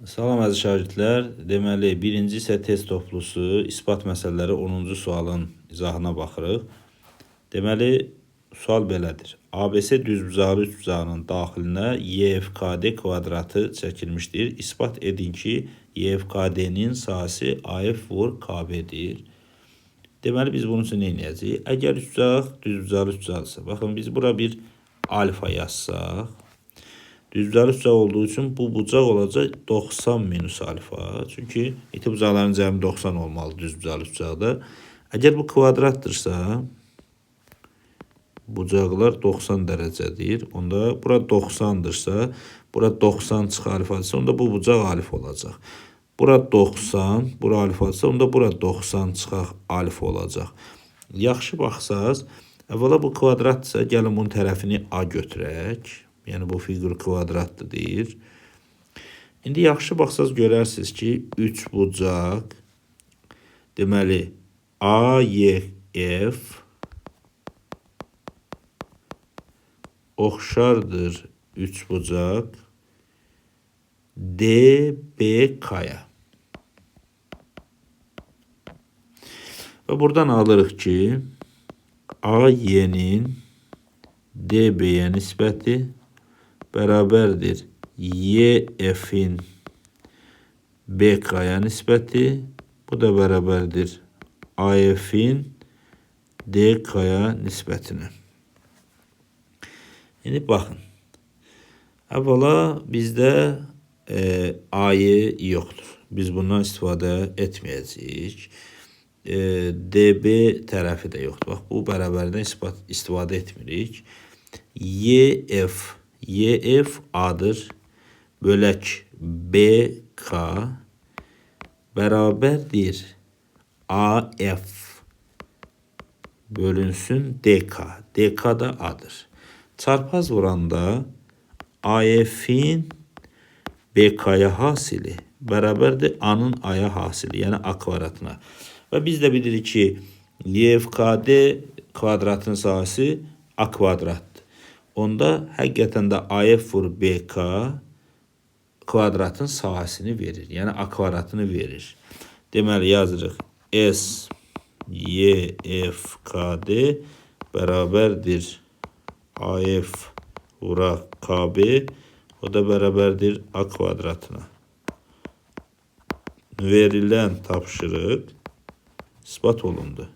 Salam əziz şagirdlər. Deməli, birinci isə test toplusu isbat məsələləri 10-cu sualın izahına baxırıq. Deməli, sual belədir. ABC düzbucaqlı üçbucağının daxilinə YFKD kvadratı çəkilmişdir. İsbat edin ki, YFKD-nin sahəsi AF vur KB-dir. Deməli, biz bunun üçün nə edəcəyik? Əgər üçbucaq düzbucaqlı üçbucaqdırsa, baxın, biz bura bir alfa yazsaq, düzbucaqlı üçbucaq olduğu üçün bu bucaq olacaq 90 minus alfa. Çünki iti bucaqların cəmi 90 olmalı düzbucaqlı üçbucaqda. Əgər bu kvadratdırsa, bucaqlar 90 dərəcədir. Onda bura 90-dırsa, bura 90 çıx alfadırsa, onda bu bucaq alfa olacaq. Bura 90, bura alfadırsa, onda bura 90 çıxaq alfa olacaq. Yaxşı baxsaz, əvvəla bu kvadratdırsa, gəlin bunun tərəfini A götürək. Yəni bu fiqur kvadratdır deyir. İndi yaxşı baxsaz görərsiniz ki, 3 bucaq, deməli AYF oxşardır 3 bucaq DBK-ya. Və buradan alırıq ki, AY-nin DB-yə nisbəti bərabərdir YF-in BK-ya nisbəti, bu da bərabərdir AF-in DK-ya nisbətinə. İndi baxın. Əvvəla bizdə AY yoxdur. Biz bundan istifadə etməyəcəyik. DB tərəfi də yoxdur. Bax, bu bərabərdən istifadə etmirik. YF A-dır. Bölək BK bərabərdir AF bölünsün DK. DK da A-dır. Çarpaz vuranda AF-in BK-ya hasili bərabərdir A-nın A-ya hasili, yəni A kvadratına. Və biz də bilirik ki, YFKD kvadratının sahəsi A kvadratdır. Onda həqiqətən də AF vur BK kvadratın sahəsini verir. Yəni A kvadratını verir. Deməli, yazırıq S Y F K D bərabərdir AF vuraq KB, o da bərabərdir A kvadratına. Verilən tapşırıq isbat olundu.